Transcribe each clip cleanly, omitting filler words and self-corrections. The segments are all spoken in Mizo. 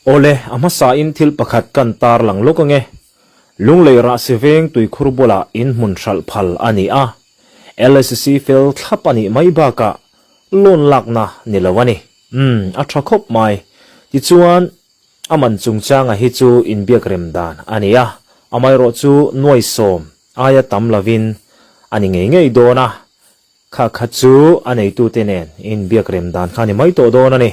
Awle, a hmasain thil pakhat kan tarlang lawk ange. Lunglei rahsi veng tuikhur bulah inhmun hralh phal a ni a, LSC fel thlap a nih mai bakah loan lakna ni lo a ni. Umm, a tha khawp mai. Tichuan, a man chungchanga hi chu inbiak rem dan a ni a, amaherawhchu nuaisawm aia tam lovin a ni ngei ngei dawn a, Kha kha chu a neitute nen inbiak rem dan kha ni mai tawh dawn a ni.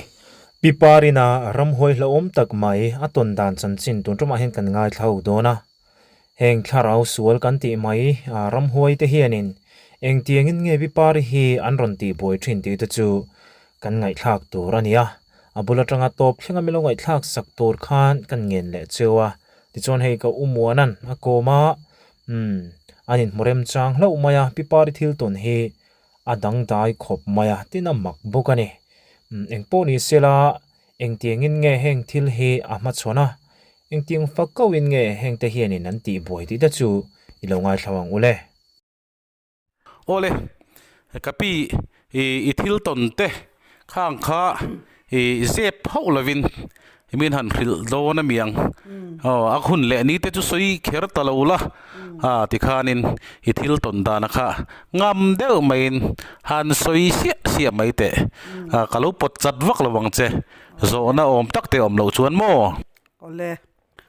Pi Parina ramhuai hlauhawm tak mai a tawn dan chanchin tun ṭumah hian kan ngaithla ho dawn a. Heng thlarau sual kan tih mai ramhuai te hianin engtiangin nge Pi Pari hi an rawn tihbuai ṭhin tih te chu kan ngaihthlak tur a ni a. A bul aṭanga tawp thlenga milo ngaihthlak sak tur khan kan ngen leh cheu a. Tichuan hei ka u Muana'n a kawm a, Umm, an inhmu remchang hlauh mai a, Pi Pari thil tawn hi a dangdai khawp mai a, tin a mak bawk a ni. Umm, engpawh ni sela, engtiangin nge heng thil hi a hmachhawn a, engtiang fak kauhin nge hengte hianin an tihbuai tih te chu i lo ngaithla ang u le. Awle, ka pi i thil tawn te khang kha i zep hauh lovin min han hrilh dawn a miang. Aw a hun leh ni te chu sawi kher ta lo la, a tikhanin i thil tawn dana kha ngam deuh maiin han sawi siah siah mai teh. Ka lo pawt chat vak lo ang che, zawhna awm tak te awm loh chuan maw? Awle,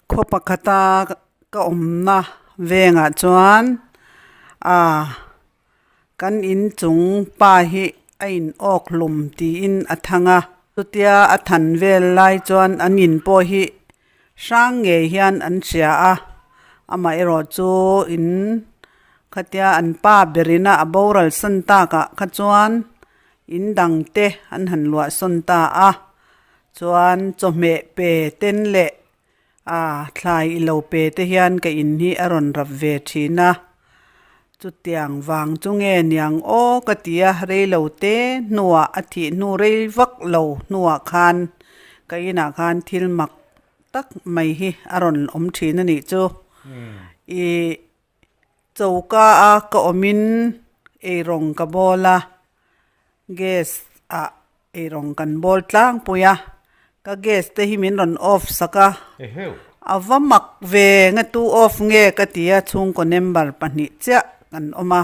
Khaw pakhata ka awmna vengah chuan ah kan inchung pa hi a in awk hlum tiin a thang a chutia a than vel lai chuan an in pawh hi hrang ngei hian an hria a amaherawh chu in khatia an pa berin a a boral san takah kha chuan in dang te an han luah sawn ta a. Chuan chawhmeh pe ten leh a thlai ilo pe te hian ka in hi a rawn rap ve thin a, chutiang vang chu nge niang aw ka ti a, reilo te hnuah a thih hnu rei vak lo hnuah khan ka inah khan thil mak tak mai hi a rawn awm thin a nih chu. Ih choka a ka awmin eirawng ka bawl a. Gas ah eirawng kan bawl tlangpui a, ka gas te hi min rawn off sak a, a va mak ve nge tu off nge ka ti a chhungkaw number pahnih chiah kan awm a,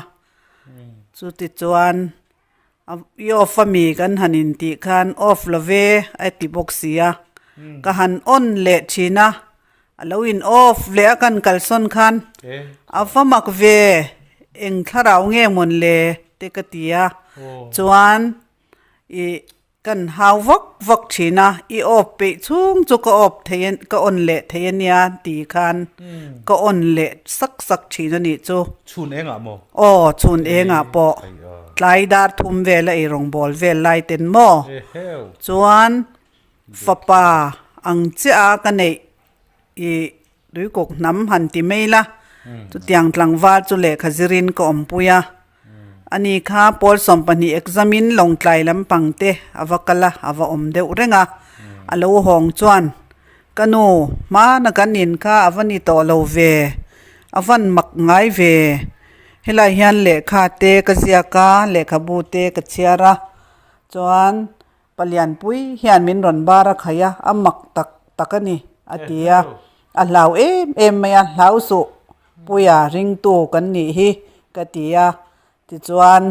chutichuan i off a mi kan han intih khan off lo ve a ti bawk si a, ka han on leh thin a, a lo in off leh a kan kalsawn khan a va mak ve eng thlarau nge mawn le te ka ti a chuan ih kan hau vak vak thin a i off peih chhung chu ka off thei a ka on leh thei a nia tih khan ka on leh sak sak thin a nih chu. Chhun engah maw? Aw chhun engah pawh tlai dar thum vel a eirawng bawl vel lai ten maw chuan. Fapa ang chiah a ka neih ih tuikawk hnam han ti mai la, chutiang tlangval chu lehkha zirin ka awmpui a. Ani kha pawl 12 exam in Lawngtlai lampang te a va kal a, a va awm deuh reng a. A lo hawng chuan, Ka nu, hmana kan in kha a va ni tawh lo ve, a van mak ngai ve. Helai hian lehkha te ka ziak a, lehkhabu te ka chhiar a, chuan Palianpui hian min rawn bar a khaih a, a mak tak tak a ni, a ti a. A hlau em em mai a, hlau suh Puia ringtu kan nih hi, ka ti a. Tichuan,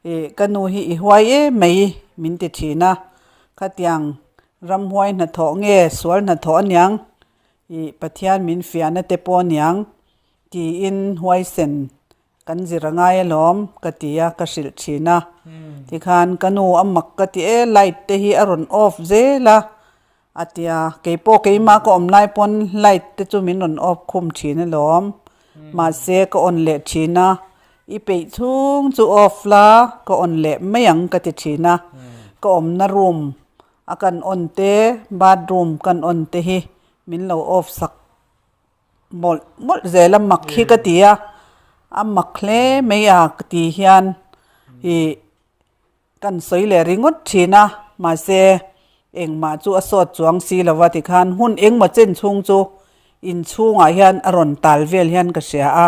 ih, ka nu hi i huai em mai, min ti thin a. Khatiang ramhuai hnathawh nge sual hnathawh aniang, ih, Pathian min fiahna te pawh aniang, tiin huaisen Kan zir a ngai alawm ka ti a, ka hrilh thin a. Tikhan ka nu a mak ka ti e, light te hi a rawn off zel a, a ti a. Keipawh keimah ka awm lai pawn light te chu min rawn off khum thin alawm. Mahse ka on leh thin a, i peih chhung chu off la, ka on leh mai ang ka ti thin a. Ka awmna room a kan on te, bathroom kan on te hi min lo off sak Mawlh mawlh zel a mak hi ka ti a, a mak hle mai a ka ti hian ih kan sawi leh ringawt thin a, mahse engmah chu a sawt chuang si lo va tikhan hun engmaw chen chhung chu inchhungah hian a rawn tal vel hian ka hria a,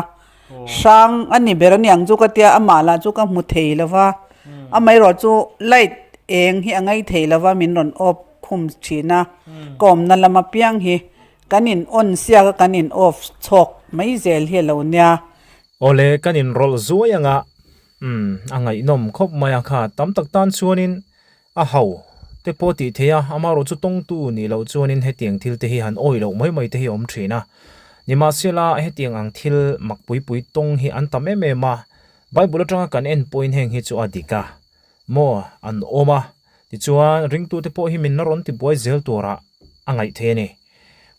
hrang a ni ber aniang chu ka tia amah lah chu ka hmu thei lo va, amaherawhchu light eng hi a ngaithei lo va min rawn off. khum thin a, ka awmna lam apiang hi kan in on siak a kan in off chhawk mai zel hi a lo nia. Awle kan in rawlh zuai anga umm a ngaihnawm khawp mai a kha tam tak tan chuanin a ho te pawh tih theih a, amaherawh chu tawngtu nih loh chuanin hetiang thil te hi han awih loh mai mai te hi a awm thin a. Nimahsela hetiang ang thil mak pui pui tawng hi an tam em em a, Bible atanga kan en pawhin heng hi chu a dik a maw an awm a, tichuan ringtute pawh hi min la rawn tibuai zel turah a ngaih theih a ni.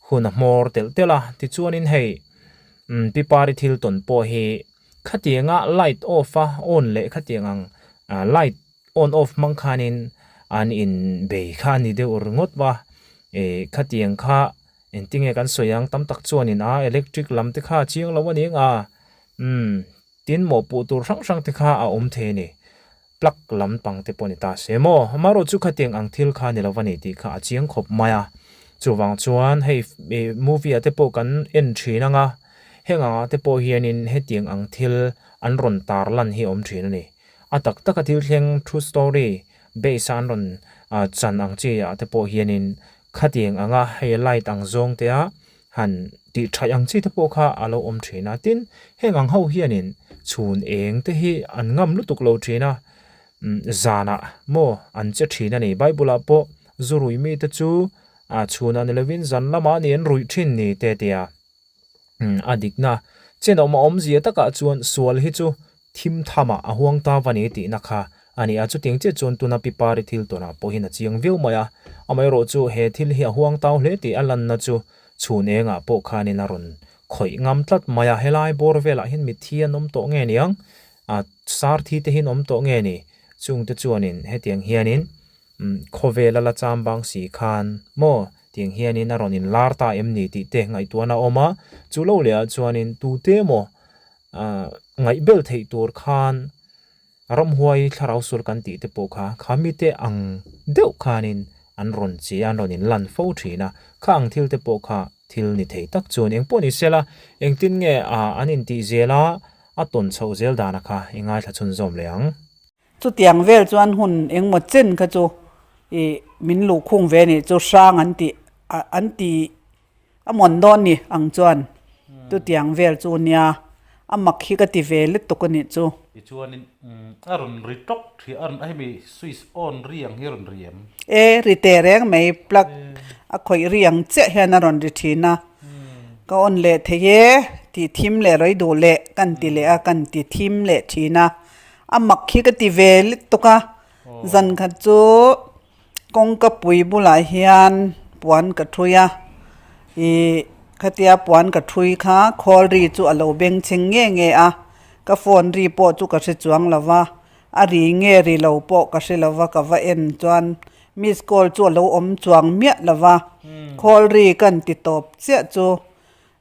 Hun a hmawr telh telh a, tichuanin hei Pi Pari thil tawn pawh hi khatianga light off a on leh khatiang ang light on off hmang khanin an inbei kha a ni deuh ringawt va, ih khatiang kha engtinge kan sawi ang tam tak chuanin a electric lam te kha a chiang lo a ni ang a umm. Tin mawhpuh tur hrang hrang te kha a awm thei a ni. Plug lam pang te pawh ni ta se maw? Amaherawh chu khatiang ang thil kha ni lo va ni tih kha a chiang khawp mai a. Chuvang chuan hei movie ah te pawh kan en thin ang a, heng angah te pawh hianin hetiang ang thil an rawn tar lan hi a awm thin a ni. A tak taka thil thleng true story base a an rawn chan ang chi ah te pawh hianin khatiang anga hei light ang zawng te a Han tih thaih ang chi te pawh kha a lo awm thin a, tin heng ang ho hianin chhun eng te hi an ngam lutuk lo thin a, zanah maw an che thin a ni. Bible ah pawh zu rui mi te chu chhunah ni lovin zan lamah a ni an ruih thin ni te tia a dikna chenawm a awmzia takah chuan sual hi chu Thim thamah a huang ta va ni tihna kha a ni a, chutiang chiah chuan tuna Pi Pari thil tawnah pawhin a chiang viau mai a, amaherawh chu he thil hi a huang tau hle tih a lanna chu chhun engah pawh khanin a rawn khawih ngam tlat mai a, helai bawr velah hian mitthi an awm tawh nge niang, a sar thi te hi an awm tawh nge ni, chungte chuanin hetiang hianin Khawvel a la cham bang si khan maw tiang hianin a rawn inlar ta em ni tih te ngaihtuahna a awm a, chu lo lehah chuanin tute maw ngaihbel theih tur khan ramhuai thlarau sul kan tih te pawh kha kha mite ang deuh khanin an rawn che a, an rawn inlan fo thin a, kha ang thil te pawh kha thil ni thei tak chuan engpawh ni sela engtin nge an intih zel a, a tawn chhoh zel dana kha i ngaithla chhunzawm leh ang. Chutiang vel chuan hun engmaw chen kha chu ih min luhkhung ve nih chu hrang an tih an ti a mawn dawn ni ang chuan chutiang vel chu nia a mak hi ka ti ve lutuk a nih chu. Tichuanin a rawn ri tawk thih a rawn a hemi switch on ri ang hi a rawn ri em? E ri teh reng mai plug a khawih ri ang chiah hian a rawn ri thin a. Ka on leh thei e tih thim leh rawi duh leh kan ti leh a kan ti thim leh thin a. A mak hi ka ti ve lutuk a, zan khat chu kawngka pui bulah hian puan ka thui a, ih khatia puan ka thui kha khawl ri chu a lo beng chhing nge nge a, ka phone ri pawh chu ka hre chuang lo va, a ri nge ri lo pawh ka hre lo va ka va en chuan miss call chu a lo awm chuang miah lo va, khawl ri kan ti tawp chiah chu.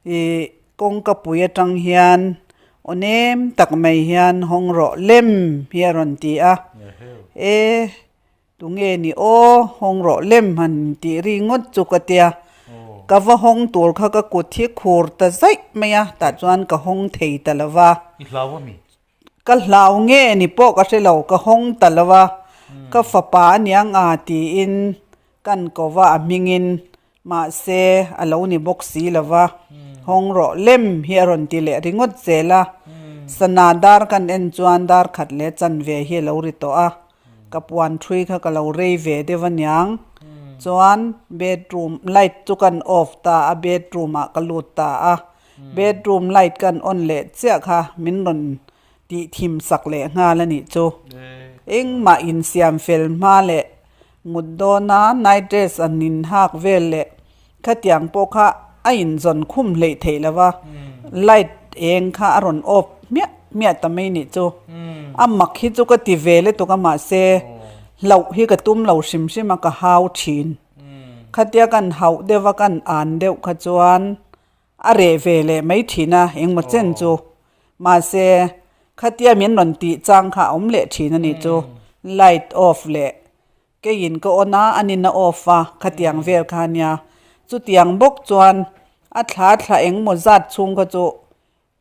Ih kawngka pui atang hian aw nem tak mai hian hawng rawh lem hi a rawn ti a, e tunge ni aw hawng rawh lem han tih ri ngawt chu ka tia, ka va hawng tur kha ka kut hi khur ta zaih mai a tah chuan ka hawng thei ta lo va. I hlau a mi? Ka hlau nge ni pawh ka hre lo, ka hawng ta lo a, ka fapa aniang a tiin kan ko va a hmingin Mahse, a lo ni bawk si lo va, hawng rawh lem hi a rawn ti leh ringawt zel a. Sana dar kan en chuan dar khat leh chanve hi a lo ri tawh a, ka puan thui kha ka lo rei ve deuh aniang. Chuan bedroom light chu kan off ta a, bedroom ah ka lut ta a. Bedroom light kan on leh chiah kha min rawn tih thim sak leh nghal a nih chu. Engmah insiam fel hma leh Mut dawna night dress an inhak vel leh khatiang pawh kha a inzawn khum hleih theih lo va, light eng kha a rawn off hmiah hmiah ta mai nih chu. A mak hi chu ka ti ve lutuk a mahse hlauh hi ka tum lo hrim hrim a ka hau thin. Khatia kan hauh deuh a kan an deuh kha chuan A reh ve leh mai thin a, engmaw chen chu. Mahse, khatia min rawn tih chang kha a awm leh thin a nih chu. Light off leh keiin ka on a, a nin a off a, khatiang vel kha a nia. Chutiang bawk chuan a thla thla engmaw zat chhung kha chu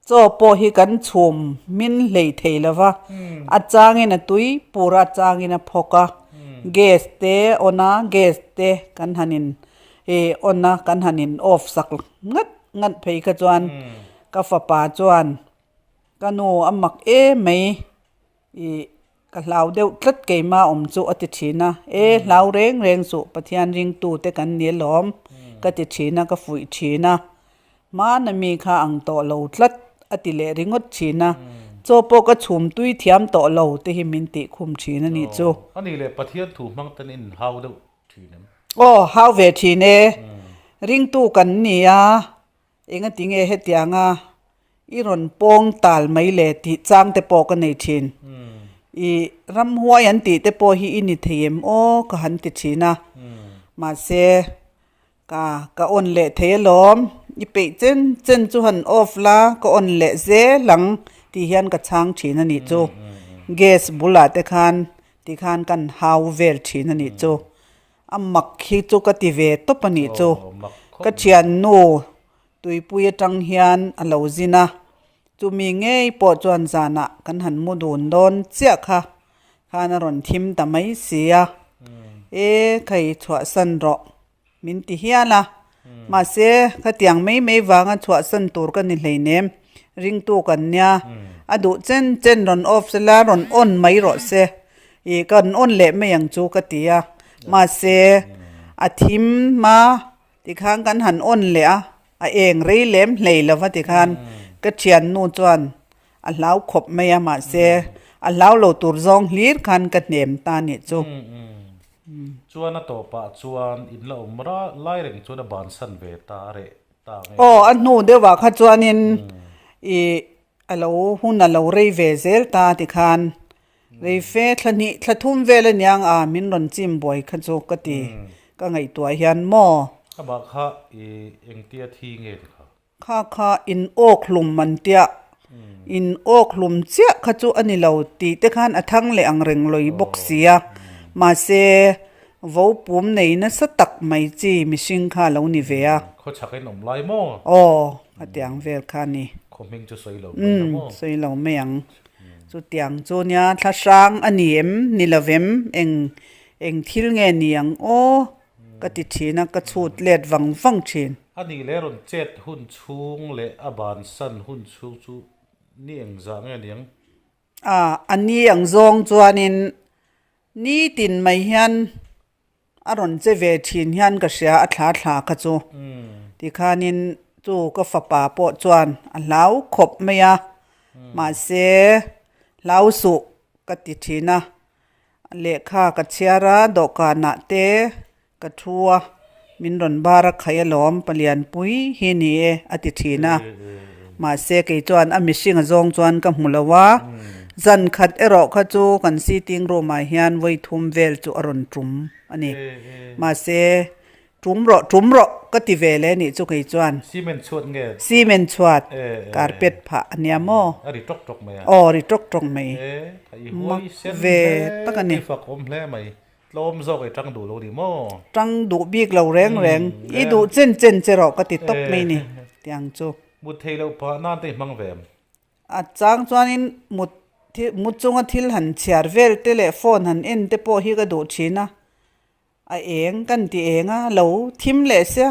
chaw pawh hi kan chhum min hlei thei lo va, a changin a tui pur a, a changin a phawk a. Gas te on a, gas te kan han in ih on a kan han in off sak ngat ngat phei kha chuan ka fapa chuan ka nu a mak em mai ih Ka hlau deuh tlat keimah awm chu a ti thin a, E hlau reng reng suh Pathian ringtu te kan ni alawm ka ti thin a, ka fuih thin a, hmana mi kha ang tawh lo tlat a ti leh ringawt thin a, chaw pawh ka chhum tui thiam tawh lo te hi min tih khum thin a nih chu. A nih leh Pathian thu hmang ten in hau deuh thin em? Aw hau ve thin e, ringtu kan ni a, Engatinge hetianga i rawn pawng tal mai le tih chang te pawh ka nei thin. I ramhuai an tih te pawh hi i ni thei em aw ka han ti thin a. Mahse, ka ka on leh thei alawm, i peih chen chen chu han off la, ka on leh zel ang tih hian ka chhang thin a nih chu. Gas bulah te khan tikhan kan hau vel thin a nih chu. A mak hi chu ka ti ve tawp a nih chu. Ka thiannu tuipui atang hian a lo zin a, chumi ngei pawh chuan zanah kan han mu dun dawn chiah kha khan a rawn thim ta mai si a, E khai chhuahsan rawh min ti hial a, mahse khatiang mai mai vanga chhuahsan tur ka ni hleinem, ringtu kan nia, a duh chen chen rawn off sela rawn on mai rawh se. Ih kan on leh mai ang chu ka ti a, mahse a thim a tikhan kan han on leh a, a eng rei lem hlei lo va tikhan ka thiannu chuan a hlau khawp mai a, mahse a hlau lo tur zawng hlir khan ka hnem ta nih chu. Chuan a tawpah chuan in la awm lai reng chuan a bansan ve ta a reh ta nge. Aw a hnu deuhah kha chuanin ih a lo hun a lo rei ve zel ta tikhan Reife thla hnih thla thum vel aniang a min rawn chim buai kha chu ka ti ka ngaihtuah hian maw. Amah kha i engtia thi nge ti kha? Kha kha in awk hlum an tia, in awk hlum chiah kha chu a ni lo tih te khan a thang leh ang reng lawi bawk sia, mahse vo pum nei nasa tak mai chi mihring kha a lo ni ve a. Khaw chhak in awm lai maw? Aw, khatiang vel kha a ni. Khaw hming chu sawi lo mai ang maw? Sawi lo mai ang. Chutiang chu nia thla hrang a ni em? Ni lovem, eng eng thil nge ni ang aw? Ka ti thin a, ka chhut let vang vang thin. A nih leh rawn chet hun chhung leh a bansan hun chhung chu ni engzah nge ni ang? A, a ni ang zawng chuanin nitin mai hian A rawn che ve thin hian ka hria a thla thla kha chu. Tikhanin chu ka fapa pawh chuan a hlau khawp mai a, mahse hlau suh ka ti thin a. Lehkha ka chhiar a, dawhkanah te ka thu a, min rawn bar a khaih alawm palianpui hi ni e a ti thin a. Mahse kei chuan a mihring a zawng chuan ka hmu lo a, zan khat erawh kha chu kan sitting room ah hian vawi thum vel chu a rawn tum a ni. Mahse tum rawh tum rawh ka ti ve leh nih chu kei chuan. Cement chhuat nge? Cement chhuat, carpet phah a nia maw? A ri tawk tawk mai a. Aw ri tawk tawk mai. Mak ve tak a ni. Fak awm hle mai. Tlawm zawk i tang duh lo ni maw? Tang duh bik lo reng reng. I duh chen chen che rawh ka ti tawp mai ni tiang chu. Mut thei loh phah nan te i hmang ve em? A chang chuanin mut mut chunga thil han chhiar vel te leh phone han en te pawh hi ka duh thin a. A eng kan ti eng a, lo thim leh sia.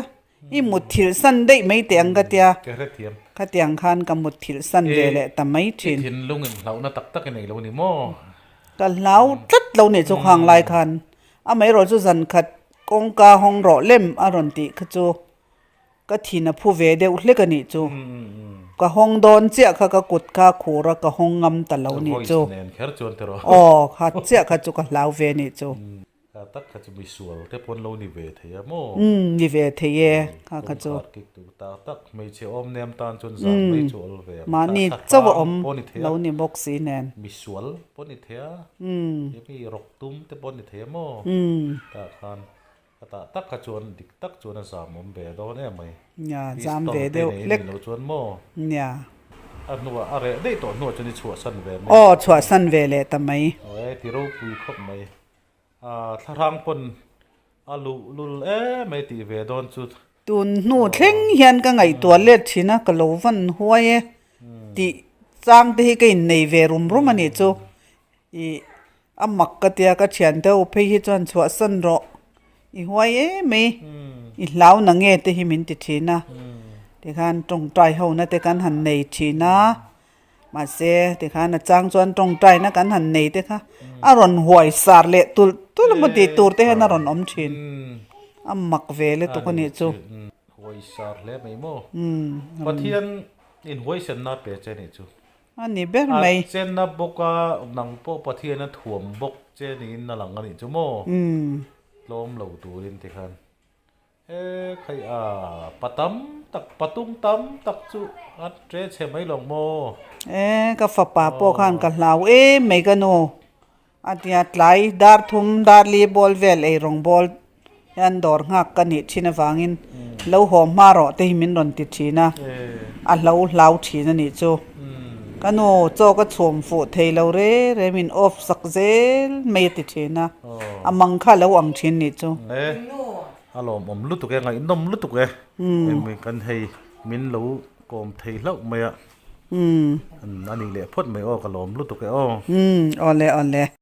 I mut thilh san daih mai teh ang ka tia. Ka hrethiam. Khatiang khan ka mut thilh san ve leh ta mai thin. I thinlung in hlauhna tak tak i nei lo ni maw? Ka hlau tlat lo nih chu khang lai khan. Amaherawh chu zan khat kawngka hawng rawh lem a rawn tih kha chu ka thin a phu ve deuh hlek a nih chu. Ka hawng dawn chiah kha ka kut kha khur a ka hawng ngam ta lo nih chu. Voice nen kher chuan tiraw. Aw kha chiah kha chu ka hlau ve nih chu. Kha tak kha chu misual te pawn lo ni ve thei a maw? Umm ni ve thei e kha kha chu. Kawngkhar kik duh tak tak hmeichhe awm nem tan chuan zan mai chu awl ve ang. Mahni chauh a awm lo ni bawk si nen. Misual pawh ni thei a, mi rawk tum te pawh ni thei a maw? Tah khan ka tah tak kha chuan dik tak chuan a zam awm ve dawn em mai. Nia zam ve deuh hlek. Pistol te nei lo chuan maw? Nia. A hnuah a reh daih tawh hnuah chuan i chhuahsan ve mai. Aw chhuahsan ve leh ta mai. Aw e ti ropui khawp mai. A thlarang pawn a luh lul em mai tih ve dawn chu. Tun hnu thleng hian ka ngaihtuah let thin a, ka lo van huai e tih chang te hi ka innei ve rum rum a nih chu. Ih. A mak ka tia ka thiante ho phei hi chuan chhuahsan rawh i huai em mai i hlau na nge te hi min ti thin a tikhan tawngtai ho na te kan han nei thin a mahse tikhan a chang chuan tawngtai na kan han nei te kha a rawn huai sar leh tulh tulh emaw tih tur te hian a rawn awm thin a mak ve lutuk a nih chu. Huai sar hle mai maw? Pathian in huaisenna pe che nih chu. A ni ber mai. A chenna bawk a, nang pawh Pathian a thuam bawk che niin a lang a nih chu maw? Tlawm lo turin tikhan he khai a pa tam tak, patung tam tak chu a tre chhe mai lawng maw? E, ka fapa pawh khan ka hlau em mai ka nu. A tia tlai dar thum dar li bawl vel ei rawng bawl hian dawr nghak ka nih thin avangin lo haw hma rawh te hi min rawn ti thin a, a hlo hlau thin a nih chu. Ka nu chaw ka chhum fuh thei lo re re min off sak zel mai a ti thin a, a mang kha a lo ang thin nih chu. E, a lawmawm lutuk e, ngaihnawm lutuk e, kan hei min lo kawm thei hlauh mai a. A nih leh phawt mai aw, ka lawm lutuk e aw. Awle awle.